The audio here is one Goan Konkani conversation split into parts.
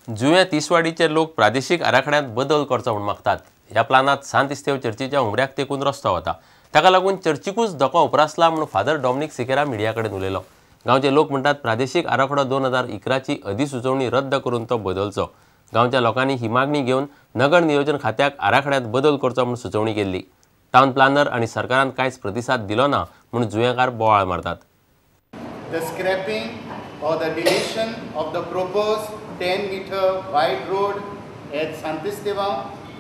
जुव्या तिसवाडीचे लोक प्रादेशीक आराखड्यांत बदल करचो म्हूण मागतात. ह्या प्लानांत सांत इस्तेव चर्चीच्या हुमऱ्याक तेकून रस्तो वता, ताका लागून चर्चीकूच धोको उप्रासला म्हूण फादर डॉमनीक सिकेरा मिडिया कडेन उलयलो. गांवचे लोक म्हणटात प्रादेशीक आराखडो 2011ची अधिसुचोवणी रद्द करून तो बदलचो. गांवच्या लोकांनी ही मागणी घेवन नगर नियोजन खात्याक आराखड्यांत बदल करचो म्हूण सुचोवणी केल्ली. टावन प्लानर आनी सरकारान कांयच प्रतिसाद दिलो ना म्हूण जुवेंकार बोवाळ मारतात. The scrapping or the deletion of the proposed 10-meter wide road at Santisteva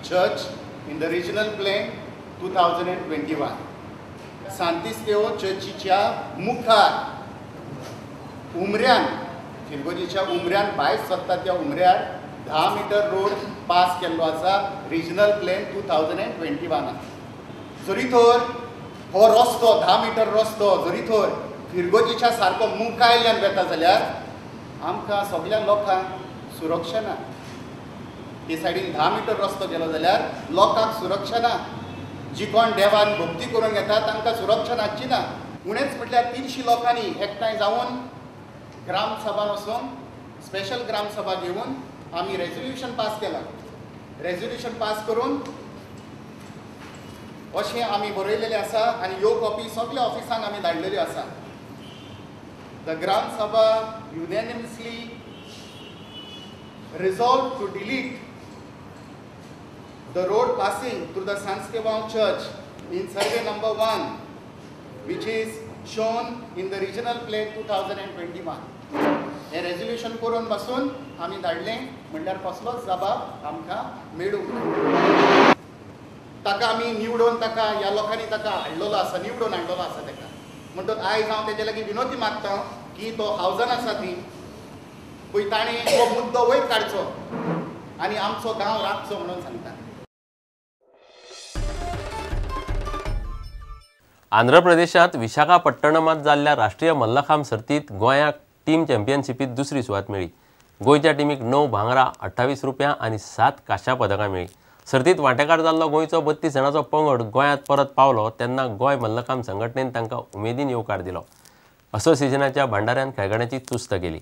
Church in the regional plan 2021. Santisteva चर्चीच्या मुखार उमऱ्यान, फिरगोजीच्या उमऱ्यान भायर सरता त्या उमऱ्यार 10 मिटर रोड पास केल्लो आसा रिजनल प्लॅन 2021. जरी तर हो रस्तो 10 मिटर रस्तो जरी तर फिरगोजीच्या सारको मुखायल्यान वेता जाल्यार आमकां सगळ्या लोकांक सुरक्षा ना. ते सायडीन 10 मिटर रस्तो गेलो जाल्यार लोकांक सुरक्षा ना. जी कोण देवान भक्ती करूंक येता तांकां सुरक्षा नासची ना. उणेच म्हटल्यार 300 लोकांनी एकठांय जावन ग्रामसभान वचून स्पेशल ग्रामसभा घेवन आमी रेजोल्युशन पास केलां. रेजोल्युशन पास करून अशें आमी बरयलेलें आसा आनी ह्यो कॉपी सगल्या ऑफिसांक आमी धाडलेल्यो आसा. The Gram Sabha unanimously resolved to delete the road passing through the Sant Estevao Church in survey number 1, which is shown in the regional plan 2021. Hey resolution करून बसून आमी धाडलें म्हणल्यार कसलोच जबाब आमकां मेळूंक ना. ताका आमी निवडून ताका ह्या लोकांनी ताका हाडलेलो आसा, निवडून हाडलेलो आसा ताका. म्हणटच आयज हांव तेजे लागीं विनोती मागता की तो हावजन आसा ती पळय ताणें हो मुद्दो वयर काडचो आनी आमचो गांव राखचो म्हणून सांगता. आंध्र प्रदेशांत विशाखापट्टणमांत जाल्ल्या राष्ट्रीय मल्लखांब सर्तींत गोंयाक टीम चॅम्पियनशिपीत दुसरी सुवात मेळ्ळी. गोंयच्या टिमीक 9 भांगरां, 28 रुपया आनी 7 कांश्या पदकां मेळ्ळीं. सर्तींत वांटेकार जाल्लो गोंयचो 32 जाणांचो पंगड गोंयांत परत पावलो तेन्ना गोंय मल्लखांब संघटनेन तांकां उमेदीन येवकार दिलो. असोसिएशनाच्या भांडाऱ्यान खेळगड्यांची तुस्त केली.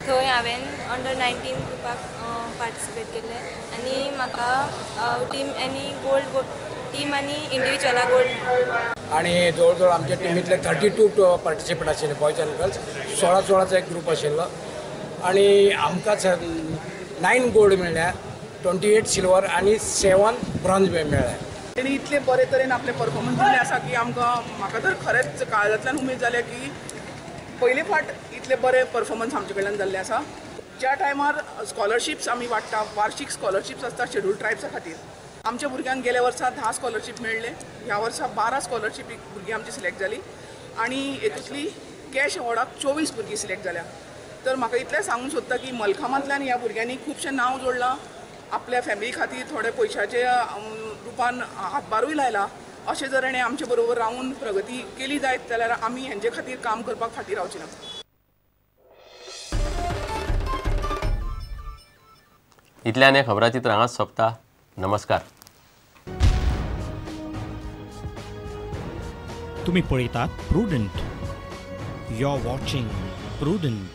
थंय हांवें अंडर 19 ग्रुपाक पार्टिसिपेट केल्लें आनी म्हाका टीम आनी गोल्ड टीम आनी इंडिविज्युअला गोल्ड. आनी जवळ जवळ आमच्या टिमींतले 32 पार्टिसिपंट आशिल्ले, बॉयज आनी गर्ल्स. 16-16चो एक ग्रूप आशिल्लो आनी आमकां 9 गोल्ड मेळ्ळ्या, 28 सिल्वर आनी 7 ब्रॉन्ज मेळ्ळ्या. तेणी इतले बरे तरेन आपले परफॉर्मन्स दिल्ले आसा की आमकां, म्हाका तर खरेंच काळजांतल्यान उमेद जाल्या की पयले फावट इतले बरे परफॉर्मन्स आमचे कडल्यान जाल्ले आसा. ज्या टायमार स्कॉलरशिप्स आमी वांट्टा, वार्षीक स्कॉलरशिप्स आसता शेड्यूल ट्रायब्सा खातीर, आमच्या भुरग्यांक गेल्या वर्सा 10 स्कॉलरशीप मेळ्ळे, ह्या वर्सा 12 स्कॉलरशिपीक भुरगीं आमची सिलेक्ट जाली आनी हेतूंतली कॅश अवॉर्डाक 24 भुरगीं सिलेक्ट जाल्या. तर म्हाका इतलें सांगूंक सोदता की मलखामांतल्यान ह्या भुरग्यांनी खुबशें नांव जोडलां, आपल्या फॅमिली खातीर थोडे पयशाचे रुपान हातभारूय लायला. अशें जर हेणें आमचे बरोबर रावून प्रगती केली जायत जाल्यार आमी हेंचे खातीर काम करपाक फाटीं रावचे ना. इतल्यान हें खबराचित्र हांगाच सोंपता. नमस्कार. तुम्ही पळयतात Prudent. You are watching Prudent.